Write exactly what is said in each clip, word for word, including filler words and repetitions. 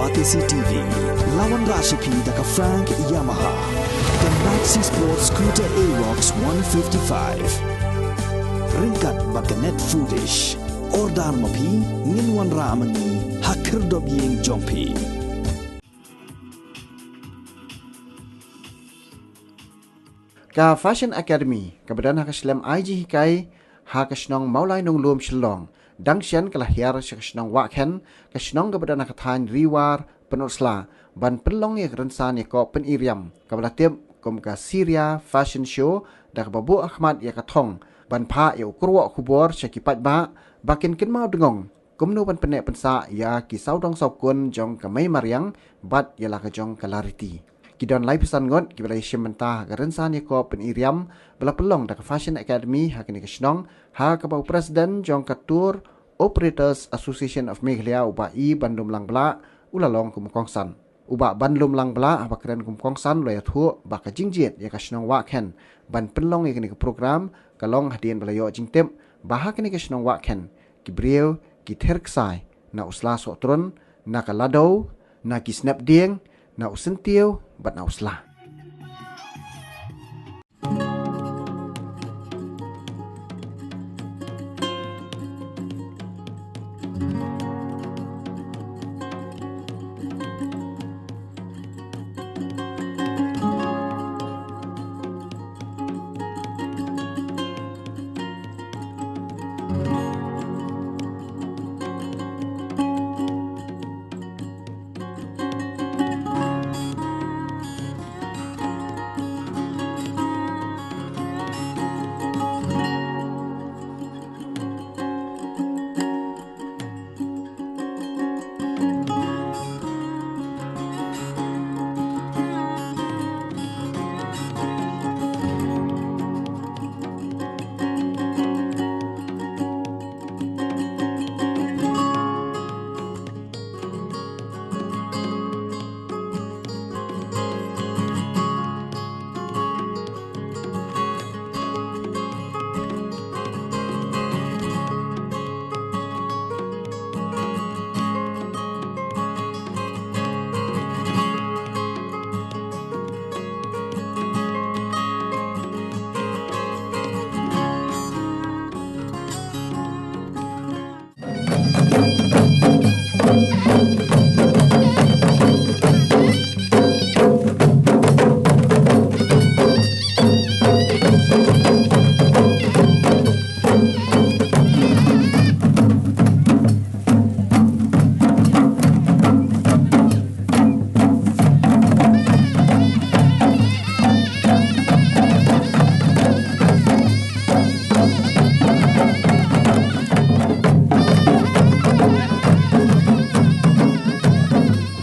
R T C T V, la wanrah sha phi da ka Frank Yamaha, ka Maxi Sport Scooter Aerox one fifty-five. Ryngkat bad ka Net Foodish. Order ma phi, ngin wanrah ma ngi ha khyrdop ïing jong phi. Ka Fashion Academy, kaba don ha ka shlem ai jinghikai ha ka shnong Mawlai Nonglum, Shillong, dang shen ka la hiar sha ka shnong Wahkhen, ka shnong kaba don ha ka thaiñ Ri War, Pynursla, ban pynlong ïa ka rynsan ïakob pyni riam kaba la tip kum ka Syria Fashion Show, da kaba buh ha khmat ïa ka thong ban phah ïa u kyrwoh khubor sha ki paidbah ba kin kynmaw dngong kumno ban pynneh pynsah ïa ki sawdong sawkun jong ka mei mariang bad ïa la ka jong ka lariti. Ki don laiphew san ngut kiba la ïashim bynta ha ka rynsan ïakob pyni riam ba la pynlong da ka Fashion Academy ha kane ka shnong, ha kaba u president jong ka Tour Operators Association of Meghalaya, u Bah E. Banlum Langblah, u la long kum u kongsan. U Bah Banlum Langblah, haba kren kum u kongsan, u la ïathuh ba ka jingjied ïa ka shnong Wahkhen ban pynlong ïa kane ka program ka long hadien ba la ïoh jingtip ba ha kane ka shnong Wahkhen ki briew ki ther ksai na u sla sohtrun, na ka ladow, na ki snep dieng, na u syntiew bad na u sla.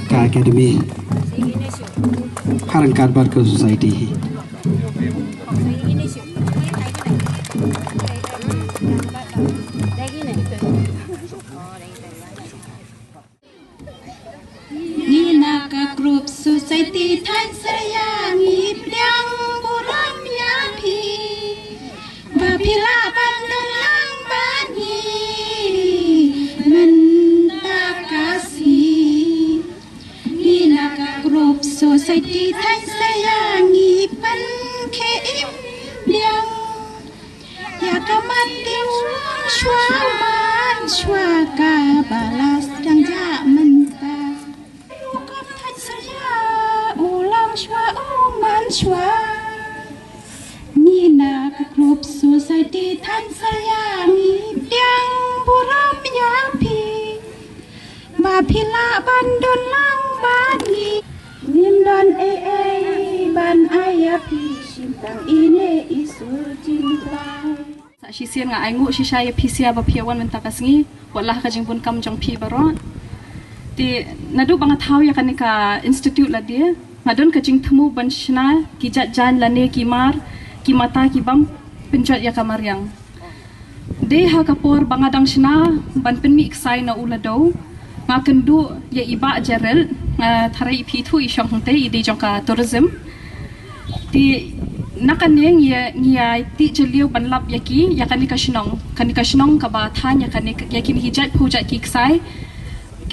Ka academy. Harang karbar ka society hi. Ngi na ka group society thaiñ Saria ngi pdiang burom ïa phi. Ba phi lah ban don lang bad ngi mynta ka sngi. Ngi na ka group society thaiñ Saria ngi pynkhie im pdiang. Ïa ka mat dei u long shuwa man shuwa kaba la sdang jah mynta. U kam thaiñ Saria u long shuwa u man shuwa. Ngi na ka group society thaiñ Saria ngi pdiang burom ïa phi. Ba phi lah ban don lang bad ngi. Ngim don ei ei ban ai ïa phi shim tang ine i sur jingpynlong. Sa shisien nga ai nguh shisha ïa phi sha ba phi wan mynta ka sngi, wat la ka jingbun kam jong phi baroh. Te naduh ba nga thaw ïa kane ka institute lade, nga don ka jingthmu ban shna ki jait jaiñ lane ki mar, ki mata ki bym pynjot ïa ka mariang. Dei ha ka por ba nga dang shna ban pynmih ksai na u Ladow, nga kynduh ïa i Bah Gerald, nga tharai i phi thuh i shong hangtei, i dei jong ka tourism. Te na kane ngi ïa, ngi ïa tih jylliew ban lap ïa ki, ïa kane ka shnong, kane ka shnong kaba thaiñ ïa kane, ïa kine ki jaitphew jait ki ksai.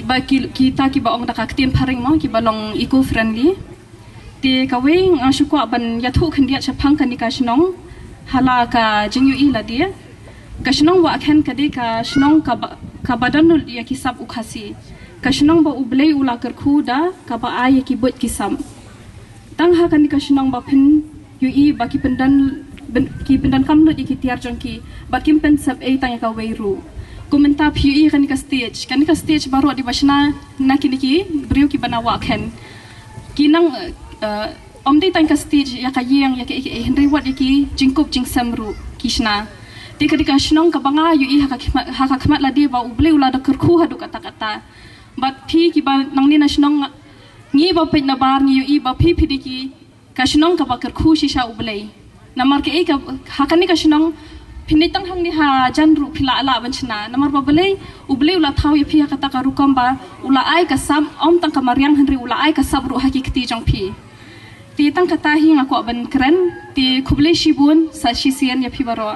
Ba ki, kita kiba ong da ka ktien phareng mo, kiba long eco friendly. Te kawei nga shu kwah ban ïathuh khyndiat shaphang kane ka shnong ha la ka jingïohi lade. Ka shnong Wahkhen ka dei ka shnong kaba, kaba don lut ïa ki sap u Khasi. Ka shnong ba U Blei u la kyrkhu da kaba ai ïa ki buit ki sap. Tang ha kane ka shnong ba phin ïohi ba ki pyndon, ki pyndonkam lut ïa ki tiar jong ki, ba kim pynsep ei tang ïa kawei ruh. Kumta phi ïohi kane ka stage, kane ka stage baroh dei ba shna na kine ki briew kiba na Wahkhen. Ki nang, eh, ym dei tang ka stage ïa ka ïing ïa ka, ïa ka, hynrei wat ïa ki jingkup jingsem ruh ki shna. Te ka dei ka shnong kaba nga ïohi ha ka khmat, ha ka khmat lade ba U Blei u la da kyrkhu haduh katta katta. Bad phi kiba nangne na shnong, ngi ba peit na bar ngi ïohi ba phi phi dei ki ka shnong kaba kyrkhu shisha U Blei. Namar kaei ka, ha kane ka shnong phin dei tang hangne hajan ruh phi lah lah ban shna. Namar ba balei, U Blei u la thaw ïa phi ha kata ka rukom ba u la ai ka sap, ym tang ka mariang hynrei u la ai ka sap ruh ha ki kti jong phi. Te tang kata hi nga kwah ban kren, te khublei shibun sa shisien ïa phi baroh.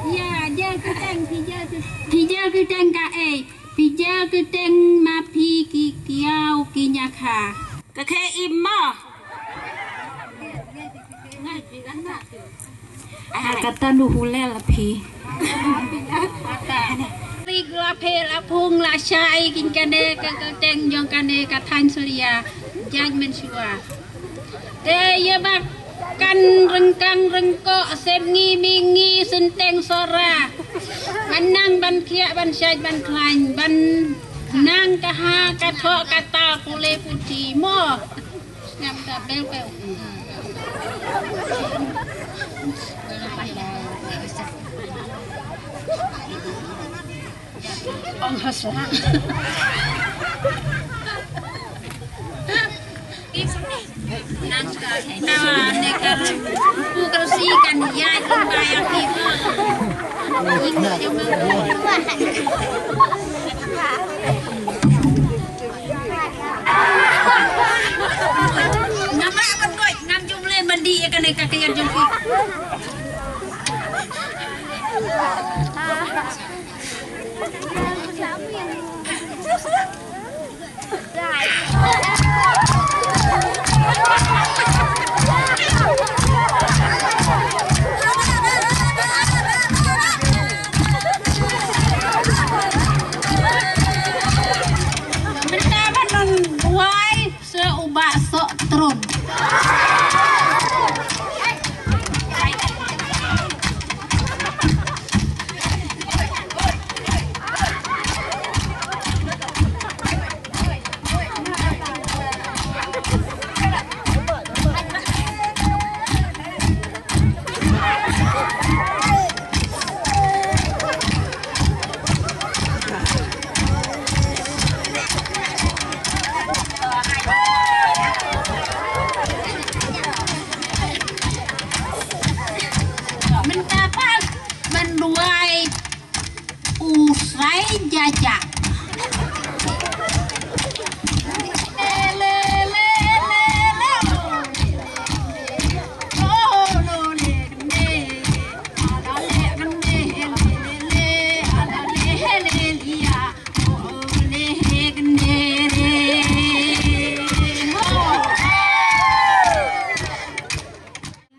Ïa, jel kyrteng, phi jel kyrteng, phi jel kyrteng kaei, phi jel kyrteng ma phi ki kiaw ki ñiakha. Ka khe im mo. Ah, kata nu hulel phi. Ri gua phe la phung la shai kin kane ka kyrteng jong kane ka thaiñ Suria. Judgment shuwa. Te ïa ba kan ryngkang ryngkoh sep ngi mi ngi synteng sora. Ban nang ban khiah ban shait ban khlaiñ ban nang ka ha ka thoh ka ta pule puthi mo. Ngam ka bel pe. Ong ha sera. Nang ka, na, ne ka, ku ka si kan ya jumpa ya ki. Ngam lah ban doi, ngam jumpa ban di ya ka ne ka kaya jumpa. Mynta ba non buai. Seh u bah soh trun. Mynta pat ban duwai u Srai Jajak.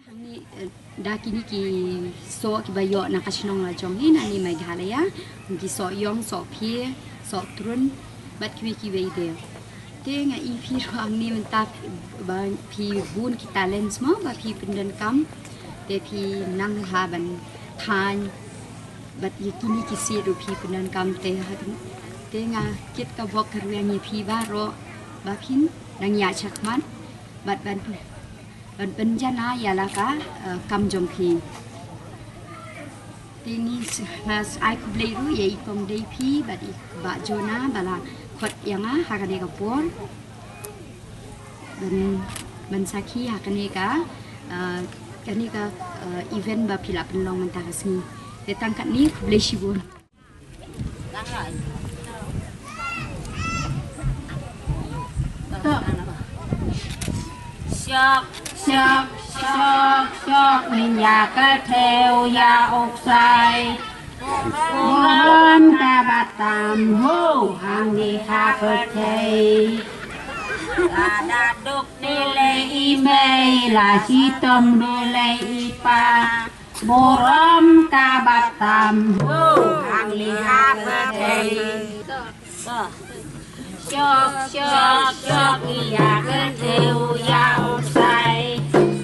Hangne, eh, Da kine ki soh kiba ïoh na ka shnong la jong ngi na ne Meghalaya, ki soh ïong, soh phi, soh trun, bad kiwei kiwei de. Te nga i phi ruh hangne mynta ba phi bun ki talents mo ba phi pyndonkam. Te phi nang ha ban thaiñ bad ïa kine ki sien ruh phi pyndonkam te ha. Te nga kit ka bok ka rwiang ïa phi baroh ba phin nang ïa shakhmat bad ban ban pynjan ïa la ka, eh, kam jong phi. Te ngi s-, nga ai khublei ruh ïa i kong dei phi bad i bah Jonah ba la khot ïa nga ha kane ka por. Ban, ban sakhi ha kane ka, eh, kane ka, eh, event ba phi la pynlong mynta ka sngi. Te tang katne, khublei shibun. Shok, shok, shok, shok, ngin ïa kynthei ïa u ksai. Burom kaba tam ho, hangne ha pyrthei. Lada duk ne lei i mei, la shitom ne lei i pa. Burom kaba tam ho, hangne ha pyrthei. Shok, shok, shok, ïa kynthei ïa u ksai.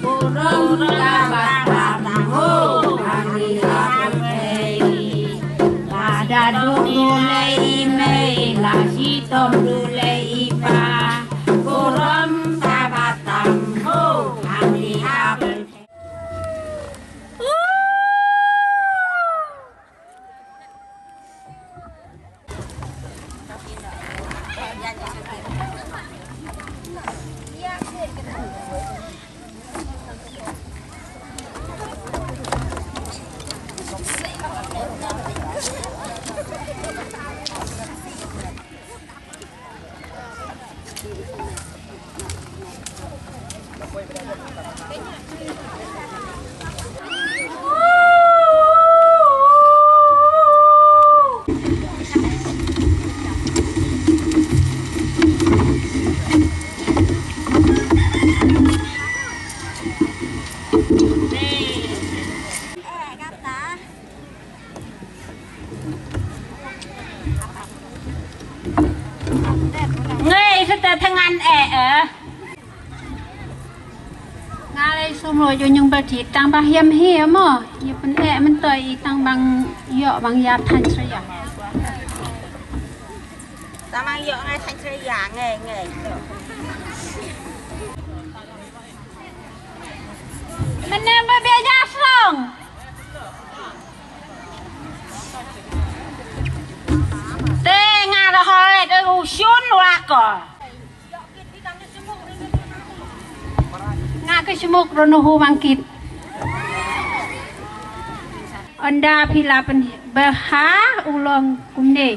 Burom kaba tam ho, hangne ha pyrthei. Lada duk ne lei i mei, la shitom ne lei i pa. Burom kaba tam ho, hangne ha pyrthei. Ngei sata thangan eh eh. Nga lei sum lo jo nyung ba ti tang ba hiam hi mo. Ye pen eh men toi i tang bang yo bang ya than sria. Tang bang yo ngai than sria ngai ngai. Mene ba bia ja song. Te nga da hoi de u shun wa ko. Nga ke shmuk rono hu bangkit. Onda phi la pen beha u long kumne.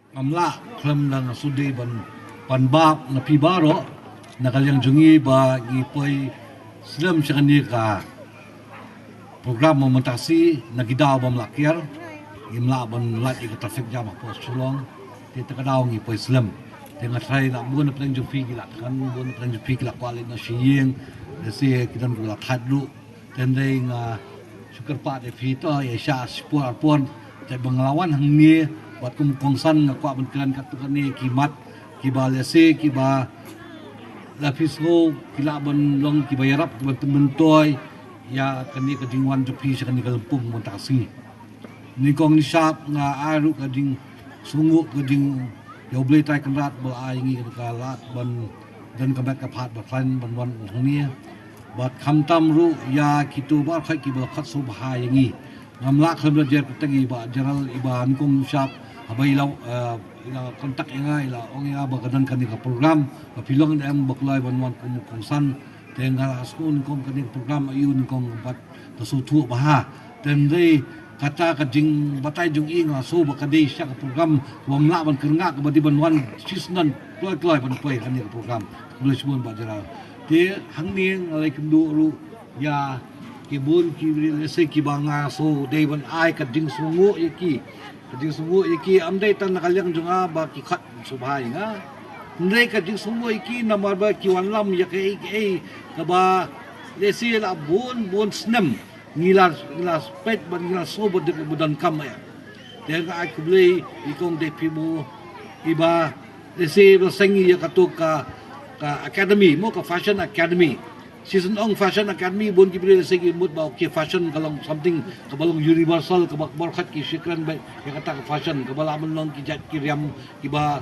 Ngam lah khlem da nga shu dei ban, ban bad na phi baroh, na ka liang jong ngi ba ngi poi slem sha kane ka program mynta shi, na ki daw bym lah kiar, ngim lah ban lait ïa ka traffic jam hapoh Shillong. Te ta ka daw ngi poi slem. Te nga tharai na bun na pdeng jong phi ki la thngan, bun na pdeng jong phi ki la kwah leit noh sha ïing, lehse ki don ki la thait ruh. Te hynrei nga shu kyrpad ïa phi to, ïa sha shipor arpor, te ba nga la wan hangne, bad kum u kongsan nga kwah ban kren katto katne ki mat, kiba lehse, kiba la phi sngew ki lah ban long kiba ïarap, kiba pynmyntoi ïa kane ka jingwan jong phi sha kane ka lympung mynta ka sngi. Nyngkong nyngshap nga ai ruh ka jingsngewnguh, ka jingïa U Blei Trai Kynrad ba la ai ngi ka lad ban don ka met ka phad ba khlaiñ ban wan hangne. Bad khamtam ruh ïa kito baroh kiba la khot sngewbha ïa ngi. Ngam lah khlem da jer kyrteng i Bah General, i Bah nyngkong nyngshap, haba i la, eh, i la contact ïa nga, i la ong ïa nga ba ka don kane ka program, ba phi long ne em ba kloi ban wan kum u kongsan. Te nga la sngewthuh nyngkong kane ka program, ïa u nyngkong, bad ka sngewthuh bha. Te hynrei kata ka jingbatai jong i nga sngew ba ka dei sha ka program kaba ym lah ban kyrngah, kaba dei ban wan shisien kloi kloi ban poi kane ka program. Khublei shibun Bah General. Te hangne nga la ïakynduh ruh ïa ki bun ki, lehse kiba nga sngew dei ban ai ka jingsngewnguh ïa ki. Ka jingsngewnguh ïa ki, ym dei tang na ka liang jong nga ba ki khot sngewbha ïa nga. Hynrei ka jingsngewnguh ïa ki namar ba ki wanlam ïa kaei kaei kaba lehse la bun bun snem ngi la, ngi la peit bad ngi la sngew ba dei ba donkam ïa. Te nga ai khublei ïa i kong Dei Phimo, iba lehse ba seng ïa kato ka, ka academy mo, ka fashion academy. Shisien ong fashion academy, bun ki briew lehse ki mut ba, okay, fashion ka long something kaba long universal, kaba baroh ki shakri beit ïa kata ka fashion, kaba lah ban long ki jait ki riam kiba,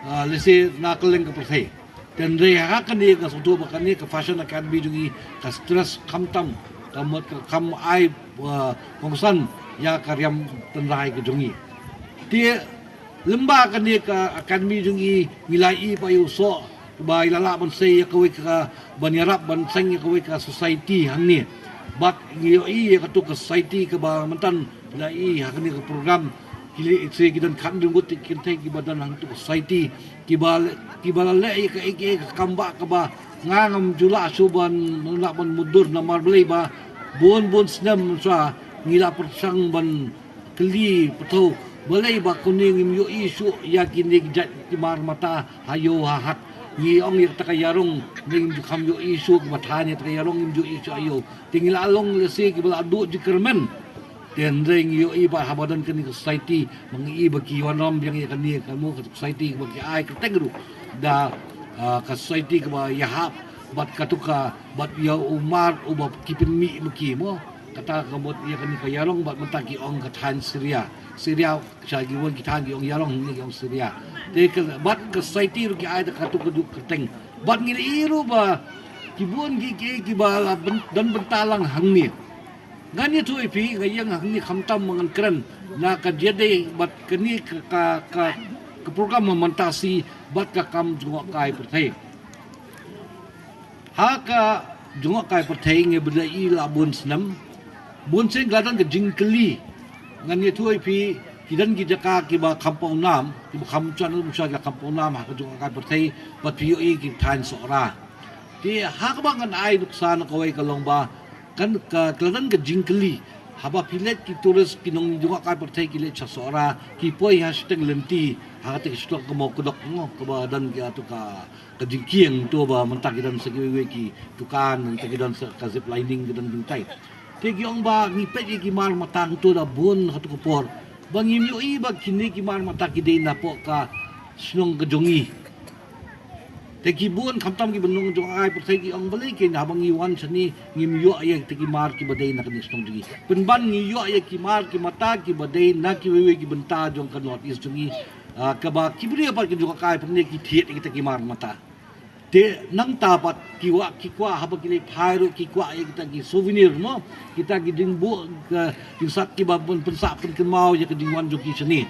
ah, lehse na kylleng ka pyrthei. Te hynrei ha kane nga sngewthuh ba kane ka fashion academy jong i ka stress khamtam, ka mut ka kam ai, ah, kongsan ïa ka riam tynrai ka jong i. Te lyngba kane ka academy jong i, ngi la ïohi pat ïa u soh ba i la lah ban sei ïa kawei ka, ban ïarap ban seng ïa kawei ka society hangne. Bad ngi ïohi ïa kato ka society kaba mynta ngi la ïohi ha kane ka program, ki lehse ki don khathynriew ngut ki kynthei kiba don hangto ka society, kiba, kiba la leh ïa kaei kaei ka kam ba kaba nga ngam ju lah shuh ban, lah ban mutdur namar balei ba bun bun snem mynta ngi la pyrshang ban kylli pathew, balei ba kane ngim ïohi shuh ïa kine ki jait ki mar mata ha ïew ha hat. Ngi ong ïa kata ka ïarong, ngim ju kham ïohi shuh, kiba thaiñ ïa kata ka ïarong ngim ju ïohi shuh ha ïew. Te ngi la long lehse kiba la duh jingkyrmen. Te hynrei ngi ïohi ba haba don kane ka society, ma ngi i ba ki wanrah biang ïa kane ka mo ka society ba ki ai kyrteng ruh da, ah, ka society kaba ïahap bad kato ka, bad ïa u mar uba ki pynmih ma ki mo. Kata ka mut ïa kane ka ïarong bad mynta ki ong ka thaiñ Syria. Syria, sha ki wan ki thaiñ ki ong ïarong, ne ki ong Syria. Te ka, bad ka society ruh ki ai da kato ka duk kyrteng. Bad ngi la ïohi ruh ba ki bun ki, ki, kiba la byn-, don bynta lang hangne. Ngan ïathuh ïa phi, nga ïeng hangne khamtam ba ngan kren na ka jingïadei bad kane ka, ka, ka, ka program mynta shi bad ka kam jngohkai pyrthei. Ha ka jngohkai pyrthei ngi ba la ïohi la bun snem, bun sien ka la don ka jingkylli. Ngan ïathuh ïa phi, ki don ki jaka kiba kham pawnam, kiba kham shong, shong kiba kham pawnam ha ka jngohkai pyrthei, bad phi ïohi ki thaiñ Sohra. Te ha kaba ngan ai nuksa na kawei ka long ba, kan ka, ka la don ka jingkylli. Haba phi leit ki tourist, ki nong jngohkai pyrthei ki leit sha Sohra, ki poi ha shiteng lynti, ha kata ka shnong ka Mawkdok mo, kaba don kato ka, ka jingkieng to ba mynta ki don sa kiwei kiwei ki dukan, mynta ki don sa ka zip lining, ki don jingtai. Te ki ong ba ngi peit ïa ki mar mata to da bun ha kato ka por. Ba ngim ïohi ba kine ki mar mata ki dei na poh ka shnong ka jong ngi. Te ki bun khamtam kiba nong jngohkai pyrthei ki ong balei kein haba ngi wan shane ngim ïoh ïa kita ki mar kiba dei na kane ka shnong jong ngi. Pynban ngi ïoh ïa ki mar ki mata kiba dei na kiwei kiwei ki bynta jong ka North East jong ngi. Ah, kaba ki briew pat ki jngohkai pyrthei ki thied ïa kita ki mar mata. Te nangta pat ki wah ki kwah haba ki leit phai ruh ki kwah ïa kita ki souvenir mo. Kita ki jingbuh ka jingsat kiba pyn-, pynsah pynkynmaw ïa ka jingwan jong ki shane.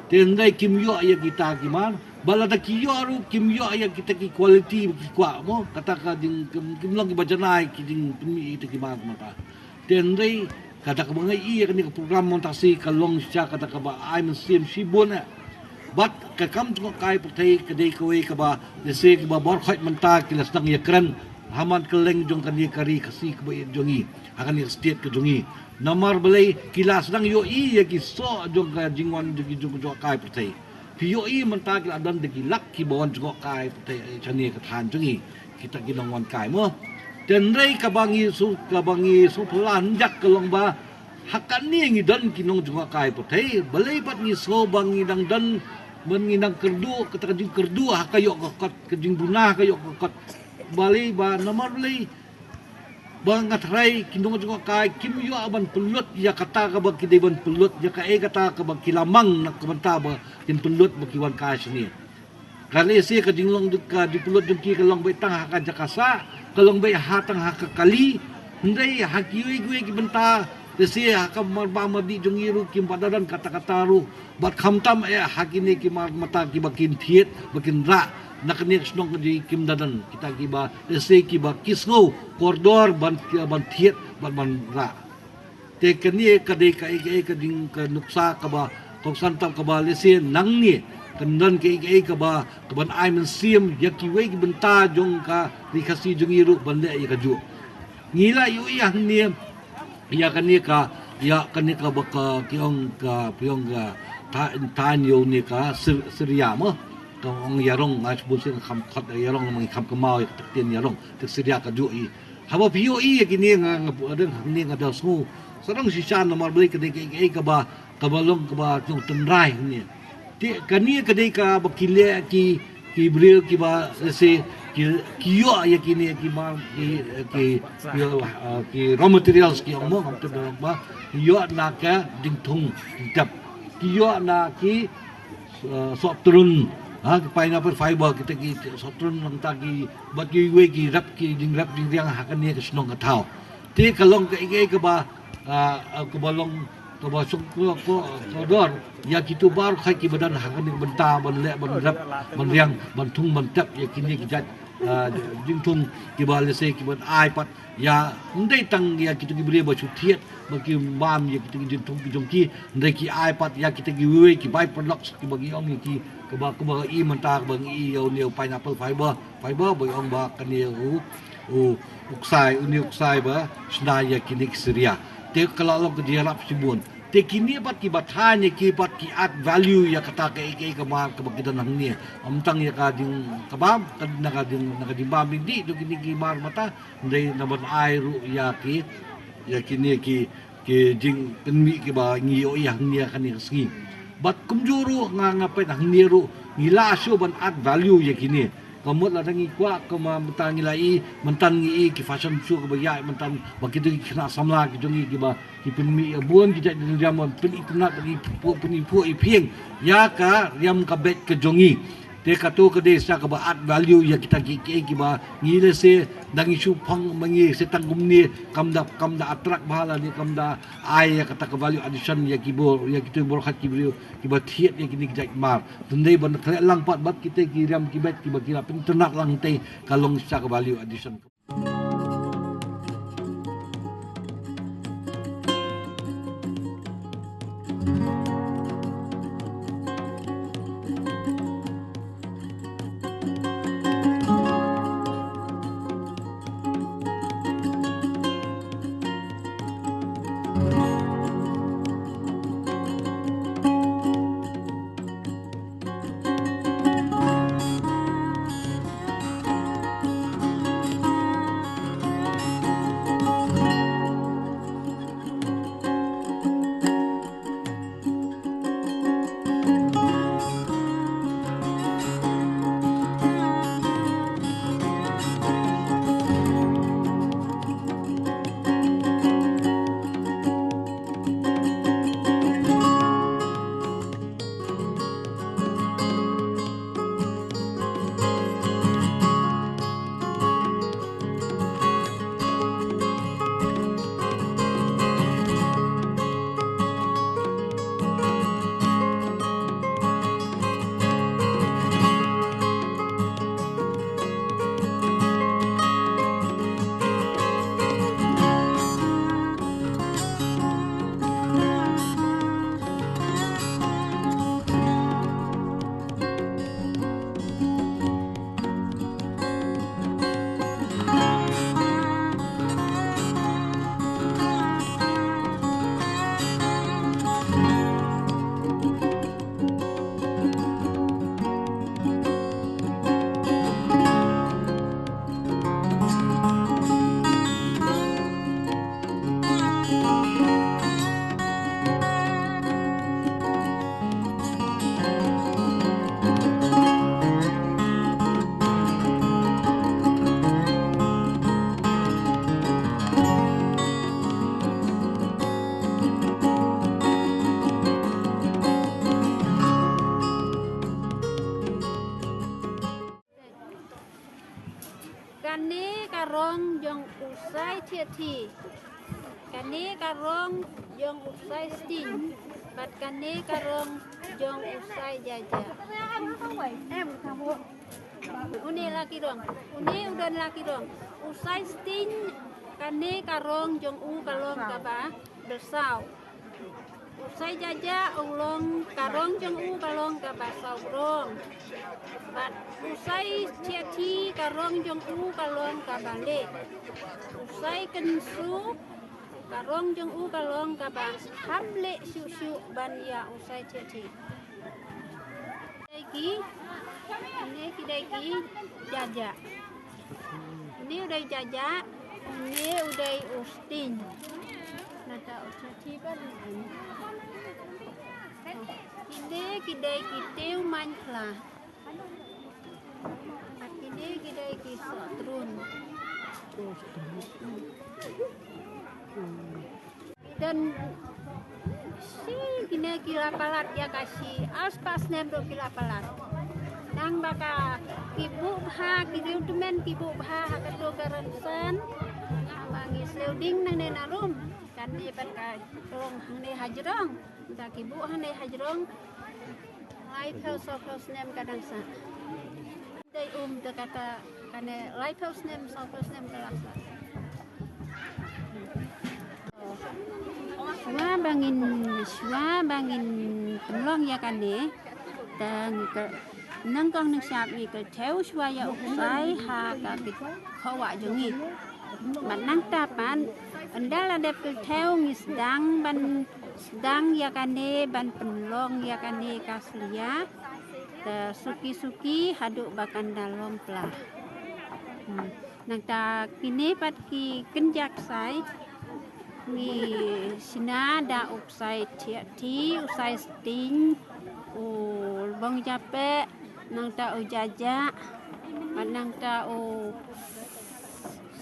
Te hynrei kim ïoh ïa kita ki mar. Ba lada ki ïoh ruh kim ïoh ïa kita ki quality ba ki kwah mo, kata ka jing kim, kim long kiba janai ki jingpynmih ïa kita ki mar mata. Te hynrei kata kaba nga ïohi ïa kane ka program mynta shi ka long shisha kata kaba ai mynsiem shibun eh. Bad ka kam jngohkai pyrthei ka dei kawei kaba, lehse kaba baroh khoit mynta ki la sdang ïakren ha man kylleng jong kane ka ri Khasi kaba ïeit jong ngi, ha kane ka state ka jong ngi. Namar balei? Ki la sdang ïohi ïa ki soh jong ka jingwan jong ki jong ka jngohkai pyrthei. Phi ïohi mynta ki la don da ki lak kiba wan jngohkai pyrthei, eh, shane ka thaiñ jong ngi, kita ki nongwan kai mo. Te hynrei kaba ngi shu, kaba ngi shu pynlah hynjak ka long ba ha kane ngi don ki nongjngohkai pyrthei, balei pat ngi sngew ba ngi dang don, ban ngi dang kyrduh, kata ka jingkyrduh ha ka ïoh ka kot, ka jingduna ha ka ïoh ka kot. Balei ba, namar balei ba nga tharai ki nongjngohkai kim ïoh ban pynlut ïa kata kaba ki dei ban pynlut, ïa kaei kata kaba ki la mang na ka bynta ba kin pynlut ba ki wan kai shane. Ka lehse ka jinglong, ka jingpynlut jong ki ka long beit tang ha ka jaka sah, ka long beit ha tang ha ka kali. Hynrei ha kiwei kiwei ki bynta, lehse ha ka marbah mardih jong ngi ruh kim pat da don kata kata ruh. Bad khamtam eh ha kine ki mar mata kiba kin thied, ba kin rah na kane ka shnong ka jong ngi kim da don kita kiba, lehse kiba ki sngew kordor ban, ban thied bad ban rah. Te kane ka dei kaei kaei ka jing, ka nuksa kaba kongsan tam kaba lehse nangne kan don kaei kaei kaba, kaban ai mynsiem ïa kiwei ki bynta jong ka ri Khasi jong ngi ruh ban leh ïa kajuh. Ngi la ïohi hangne ïa kane ka, ïa kane kaba ka ki ong ka, ki ong ka thaiñ, thaiñ ïa une ka Sir-, Syria mo. Ka ong ïarong, nga shu bun sien kham khot ïarong, namar ngi kham kynmaw ïa ka ktien ïarong, te Syria kajuh hi. Haba phi ïohi ïa kine nga, nga pu-, adeng hangne nga da sngew sdang shisha namar balei ka dei kaei kaei kaba, kaba long kaba long tynrai hangne. Te kane ka dei kaba ki leh ki, ki briew kiba lehse ki, ki ïoh ïa kine ki mar, ki, ki, ki, uh, ki raw materials ki ong mo, ngam tip ba ki ïoh na ka jingthung jingtep. Ki ïoh na ki, uh, sohtrun, ha, ki pineapple fiber, kita ki sohtrun, nangta ki, bad kiwei ki rep, ki jingrep jingriang ha kane ka shnong ka thaw. Te ka long kaei kaei kaba, ah, ah, kaba long, kaba shong ko, ko, kordor ïa kito baroh khoit kiba don ha kane ka bynta ban leh, ban rep, ban riang, ban thung, ban tep ïa kine ki jait, ah, jingthung kiba lehse kiban ai pat ïa, ym dei tang ïa kito ki briew ba shu thied ba ki bam ïa kito ki jingthung ki jong ki, hynrei ki ai pat ïa kita kiwei ki by-products kiba ngi ong ïa ki, kaba, kaba i mynta kaba ngi i ïa une u pineapple fiber, fiber ba ngi ong ba kane u, u, u ksai, une u ksai ba shna ïa kine ki Syria. Te ka la long ka jingïarap shibun. Te kine pat kiba thaiñ ïa ki pat ki add value ïa kata kaei kaei ka mar kaba ki don hangne. Ym tang ïa ka jing, ka bam, ka, na ka jing, na ka jingbam jingdih jong kine ki mar mata, hynrei na ban ai ruh ïa ki, ïa kine ki, ki jingpynmih kiba ngi ïohi hangne ha kane ka sngi. Bad kumjuh ruh nga, nga peit hangne ruh ngi lah shuh ban add value ïa kine. Ka mut lada ngi kwah, ka ma-, mynta ngi la i, mynta ngi i ki fashion show kaba ïaid mynta, ba kito ki khynnah samla ki jong ngi kiba ki pynmih ïa bun ki jait riam, ban pynitynnad, ban iphuh, pyniphuh iphieng ïa ka riam ka beit ka jong ngi. Te kato ka dei sa kaba add value ïa kita ki, ki, kiba ngi lehse da ngi shu phong ma ngi se tang kumne, kam da, kam da attract bha lane kam da ai ïa kata ka value addition ïa ki bor, ïa kito baroh khoit ki briew kiba thied ïa kine ki jait mar. Te hynrei ban khleh lang pat bad kita ki riam ki beit kiba ki la pynitynnad lang te ka long sa ka value addition. Kane ka rong jong u Sai Thiah Thi. Kane ka rong jong u Sai Sting. Bad kane ka rong jong u Sai Jaja. Une la ki rong. Une u don la ki rong. U Sai Sting, kane ka rong jong u ka long kaba ba saw. U Sai Jaja u long, ka rong jong u ka long kaba saw rong. Bad u Sai Thiah Thi ka rong jong u ka long kaba leh. U Sai Kynsu ka rong jong u ka long kaba ham leh shuh shuh ban ïa u Sai Thiah Thi. Dei ki, une ki dei ki Jaja. Une u dei Jaja, une u dei u Sting. Nata u Thiah Thi ba. Kine ki dei ki tiew main khla. Kine ki dei ki sohtrun. Don shi kine ki la palat ïa ka shi, arspah snem ruh ki la palat. Nang ba ka ki buh bha, ki riew tymmen ki buh bha ha kato ka rynsan. Ba ngi sliew ding nangne na lum. Kan dei ban ka rong hangne hajrong. Da ki buh hangne hajrong. Laiphew sawphew snem ka dang sah. Dei um te kata kane laiphew snem sawphew snem ka la sah. Shuwa ba ngin, shuwa ba ngin pynlong ïa kane. Te ngi ka nangkong nangshap ngi ka thew shuwa ïa u ksai ha ka kit khawa jong ngi. Bad nangta pat ynda la dep ka thew ngi sdang ban sdang ïa kane ban pynlong ïa kane ka slia. Te suki suki haduh ba kan da long pla. Hmm. Nangta kine pat ki kynja ksai ngi shna da u ksai Thiah Thi, u Sai Sting, u Bong Japeh, nangta u Jaja, bad nangta u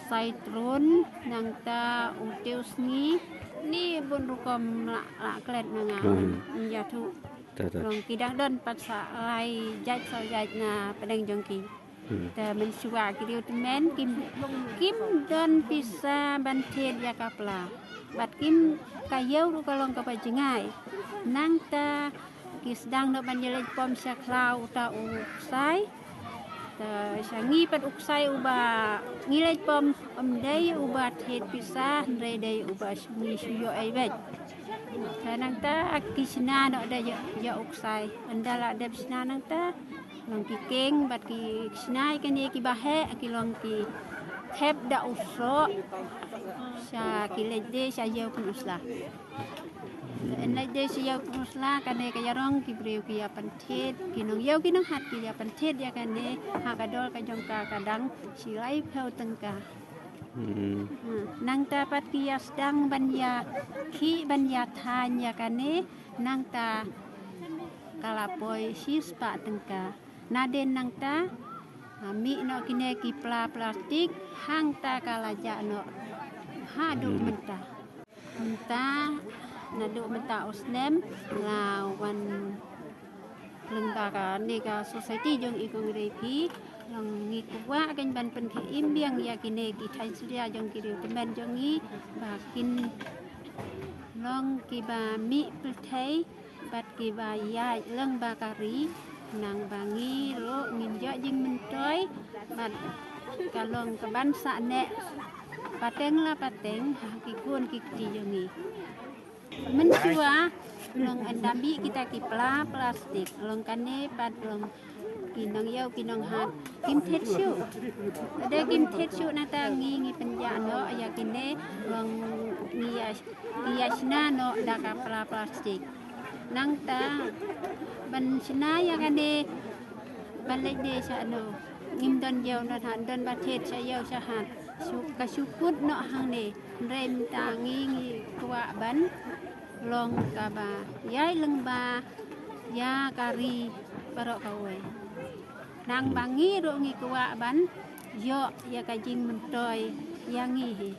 Sai Trun, nangta u Tiew Sngi. Ni bun rukom la, la klet ma nga. Hmm. Ïa tu. Ta, ta. Long ki dang don pat sa lai jait sa jait na pdeng jong ki. Hmm. Te mynshuwa ki riew tymmen kim, kim don pisa ban thied ïa ka pla. Bad kim ka ïew ruh ka long kaba jngai. Nangta ki sdang noh ban ïaleit pom sha khlaw uta u ksai. Te sha ngi pat u ksai uba ngi leit pom ym dei uba thied pisa, hynrei dei uba shu ngi shu ïoh ei beit. Te nangta ki shna noh da ïa, ïa u ksai. Ynda la dep shna nangta long ki keng bad ki shna ïa kine kiba heh ki long ki thep da u soh. Sha ki leit de sha ïew pynusla. Te ynda leit de sha ïew pynusla kane ka ïarong ki briew ki ïa pynthied, ki nongïew ki nonghat ki ïa pynthied ïa kane ha ka dor ka jong ka ka dang shi laiphew tyngka. Hmm. Hmm. Nangta pat ki ïa sdang ban ïa khih ban ïa thaiñ ïa kane nangta ka la poi shispah tyngka. Nadien nangta, ha, mih noh kine ki pla plastik, hangta ka la jah noh. Haduh mynta. Mynta, naduh mynta u snem, la wan lyngba kane ka society jong i kong Repi, long ngi kwah kan ban pynkhie im biang ïa kine ki thaiñ slia jong ki riew tymmen jong ngi, ba kin long kiba mih pyrthei, bad kiba ïaid lyngba ka ri, nang ba ngi ruh ngin ïoh jingmyntoi, bad ka long kaban sah neh pateng la pateng ha ki khun ki kti jong ngi. Mynshuwa long ynda mih kita ki pla plastik, long kane pat long ki nongïew ki nonghat kim thied shuh. Lada kim thied shuh nangta ngi ngi pynjah noh ïa kine, long ngi ïa, ngi ïa shna noh da ka pla plastik. Nangta ban shna ïa kane ban leit de sha no, ngim don ïew noh, ha, don ba thied sha ïew sha hat. Shu, ka shu kut noh hangne. Hynrei mynta ngi ngi kwah ban long kaba ïaid lyngba ïa ka ri baroh kawei. Nang ba ngi ruh ngi kwah ban ïoh ïa ka jingmyntoi ïa ngi hi.